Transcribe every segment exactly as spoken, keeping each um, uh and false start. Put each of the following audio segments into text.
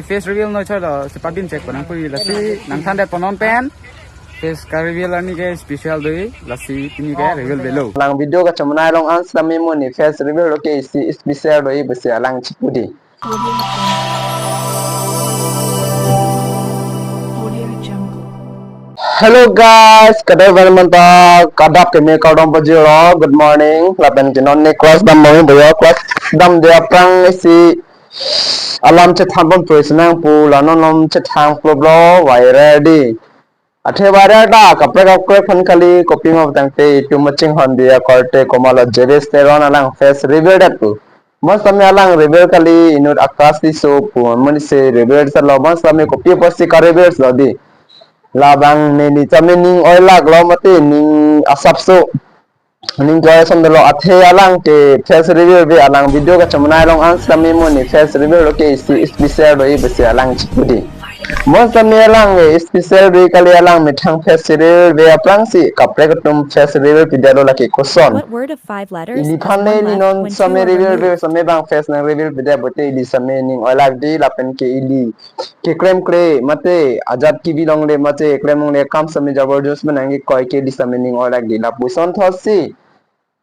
Face reveal noi cholo, si pabin check ponang pu lasi nangthan det ponon pen. Face ka reveal arni ke special doi, lasi pini ke reveal avelo. Alang video kachomnai along an sitame mo ne face reveal lo ke isi special doi pusi alang chipu dei. Audio Jungle. Hello guys, kadai van manta kadap keme kardom pajirlo. Good morning. Lapen ke non ne class dam bami boyo, class damde aphrang isi alam chethan pon pui sinang pu la non alam chethan plo blo viral dei. Athe viral ta kaprek kaprek aphan kali, kopi ma tangte itum machinghon dei akorte komatlo Jewish Teron alang face reveal det pu. Bonsitame alang reveal kali, inut Akash Tisso pu amonit si reveal salo, bonsitame kopi apotsi ka reveal lo dei. Labang neli tame ning oilak lo mate ning asapso. Ning joy som dolo athe alang ke face reveal ave, alang video kachomnai along an sitame mo ne face reveal lo ke isi special doi pusi alang chipu dei. Bonsitame alang ke special doi kali, alang methang face reveal ave aphrangsi kaprek atum face reveal pidetlo, lake koson. What word of five letters has iliphan one le left linon when two sitame over reveal ave, move? Sitame bang face nang reveal pidet pulote ili sitame ning oilak dei, lapen ke ili keklem kre mate ajat kebi longle mate klem longle akam sitame jabardast menang ke koi ke ili sitame ning oilak dei. Lapuson thotsi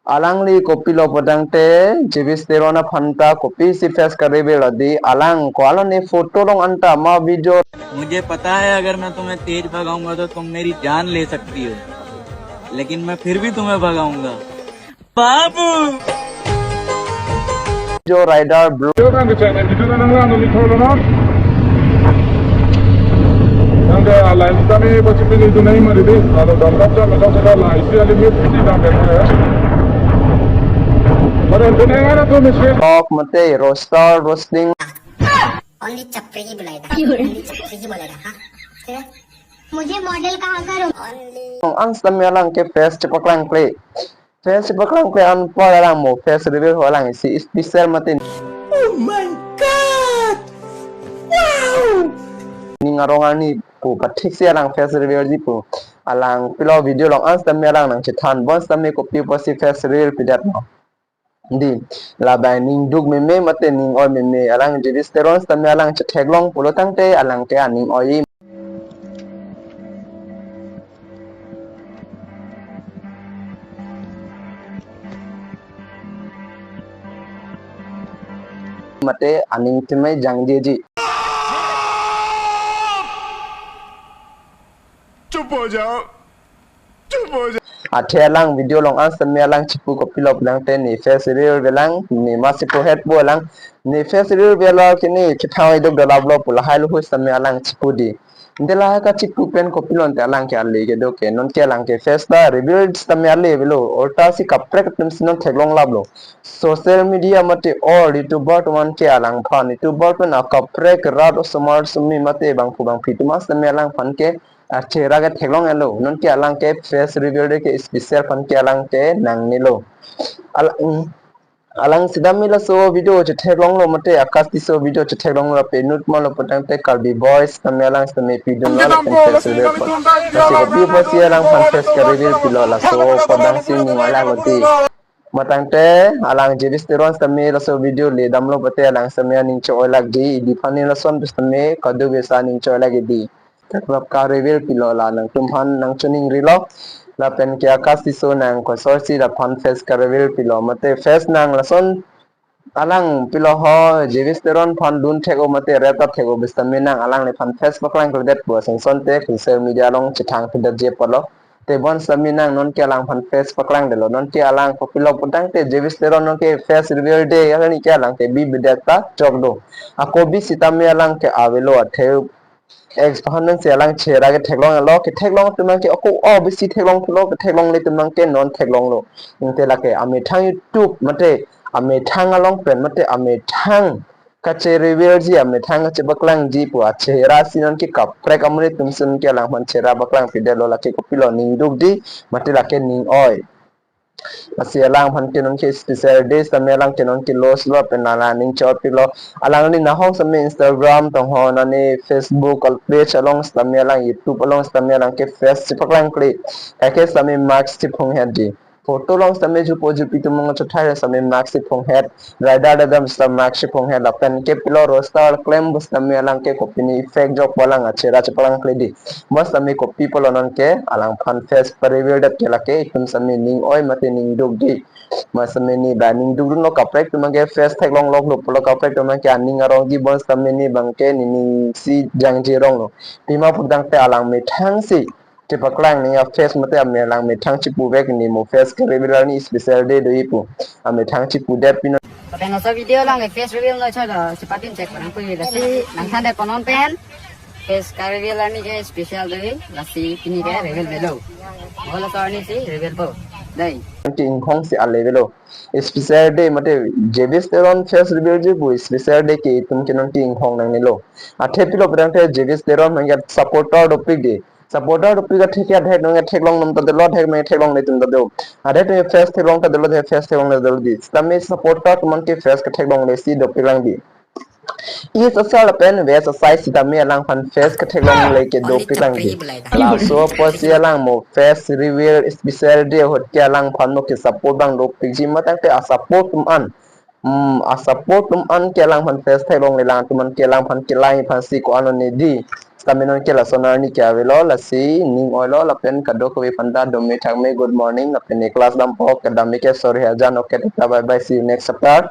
alangli kopilo pu tangte Jewish Teron aphan ta kopisi face ka reveal lo dei, alang ko-an lo ne photo along anta ma video. मुझे पता है, अगर मैं तुम्हें तेज भगाऊंगा तो तुम मेरी जान ले सकती हो, लेकिन मैं फिर भी तुम्हें भगाऊंगा। बाबू। Jo rider bro. Yo kan kecil ni, itu nang nang nang ni tholo na. Nang ke alai kami pasti ni itu nai mari dei. Kalau dalam jam macam sekarang lah, isi alim ni pasti dah betul ya. Mari itu nang ada tu mesti. Talk mate roaster roasting. Only chapri hi bulai tha. Only chapri hi bulai tha, ha? Kya? मुझे मॉडल कहाँ करूँ? Only. An sitame alang ke face chepaklang kle. Face chepaklang kle anpar alang mo face reveal ho, alang isi special mate. Oh my God! Wow! Ning arong arni pu pathiksi alang face reveal dei pu. Alang pilo video along an sitame alang nang chethan, bonsitame kopi apotsi face reveal pidet lo dei. Labang ning duk meme mate ning oi meme, alang Jewish Teron sitame alang chetheklong pulo tangte alang ke aning oi mate aning themai jangjeji. चुप हो जाओ, चुप हो जाओ। Athe alang video along an sitame alang chipu kopilo pu tangte ne face reveal avelang, ne ma chipu het pu alang, ne face reveal avelo ke ne kethang iduk dalap lo pu lahai lo hu sitame alang chipu dei. Ante lahai kachipu pen kopilo ante alang ke ale kedo ke, non ke alang ke face ta reveal sitame ale avelo, ulta si kaprek atum si non theklong laplo. Social media mate all YouTuber atum an ke alangphan, YouTuber pen akaprek rat osomar osomni mate bangphu bangphi atum an sitame alangphan ke achehra ke theklong etlo. Non ke alang ke face reveal dei ke special aphan ke alang ke nangnelo. Alang, alang sitame laso video chetheklonglo mate Akash Tisso video chetheklonglo, lapen inut malo pu tangte Karbi Boys sitame alang sitame pidunlo lapen face reveal aphan. Lasi kopi apotsi alangphan face ka reveal pilo, laso apot dang si ning oilak lo dei. Ma tangte alang Jewish Teron sitame laso video le damlo pulote alang sitame aning cho-oilak dei, iliphan ni lason pu sitame kadokave si aning cho-oilak dei. Kaprek ka reveal pilo, la nangtumphan nang choningrilo. Lapen ke Akash Tisso nang kosonsi laphan face ka reveal pilo mate face nang lason alang pilo ho, Jewish Teron aphan dun thek-o mate rep ta thek-o pu sitame nang alangliphan face paklang kledet pu asonson te social media along chethang thudetji apotlo. Te bonsitame nang non ke alangphan face paklangdetlo, non ke alang kopilo pu tangte Jewish Teron non ke face reveal dei, alang ke alang ke bibidet ta chok do. Ako bi sitame alang ke avelo athe ex pahanan si alang chehra ke theklong etlo, ketheklong atum an ke ako o bisi theklong thulo, ketheklongle atum an ke non theklonglo. Ante lake amethang YouTube mate amethang along pen mate amethang kache revealji, amethang kachepaklangji pu achehra si non ke kaprek amonit atum si non ke alangphan chehra paklang pidetlo, lake kopilo ning duk dei mate lake ning oi. Lasi alangphan ke non ke special dei sitame alang ke non ke loss lo pen alang ning chot pilo. Alangli nahok sitame Instagram tong ho, nane Facebook al page along sitame alang, YouTube along sitame alang ke face chepaklang kle. Kaike sitame mask chephung het dei. Photo along sitame jupo jupi atum along chothaira sitame mask si phonghet, rider dadam sitame mask si phonghet, lapen ke pilo roster klem pu sitame alang ke kopine effect jokpo alang achera chepalangkle di. Pu sitame kopi pulo non ke alangphan face pa-reveal det ke lake itum sitame ning oi mate ning duk di. Pu sitame ne ba ning dukdunlo kaprek atum ke face theklong loklo pulo kaprek atum ke aning arong di pu sitame ne abang ke ne ning si jangje ronglo. Pima putangte alang methang si chepaklang ne a-face mate ame alang methang chepuvek ne mo face ke-reveal arni special day do-i pu amethang chepudet pino. Lapen laso video along ke face reveal no cholo, chepatim chek parang pui lasi nangthan det ponon pen face ka-reveal arni ke special day, lasi pini ke reveal avelo. Mo laso arni si reveal po. Dai. Ke inghong si ale avelo. Special day mate Jewish Teron face reveal ji pu special day ke itum ke non ke inghong nangnelo. Athe pilo putangte Jewish Teron mangke supporter dopik di. Supporter dopik athe ke adhek nang theklong nang ta dolo, adhek nang theklongle atum ta do. Adhek nang face theklong ta dolo, adhek face theklongle dolo di. Sitame supporter atum ke face ketheklongle si dopik lang di. East asal lapen West asai sitame alangphan face ketheklongle ke dopik lang di. Laso apotsi alang mo face reveal special day ahut ke alangphan mo ke support abang dopik ji matangte a-support atum an. Hmm, a-support atum an ke alangphan face theklongle, lang atum an ke alangphan kelangji aphan si ko-an one di. Sitame non ke lason arni ke avelo, lasi ning oilo lapen kadokave aphanta dome thakme, good morning lapen ne class dampo, kedam ke sorry hajan, okay, tata, bye bye, see you next chapter.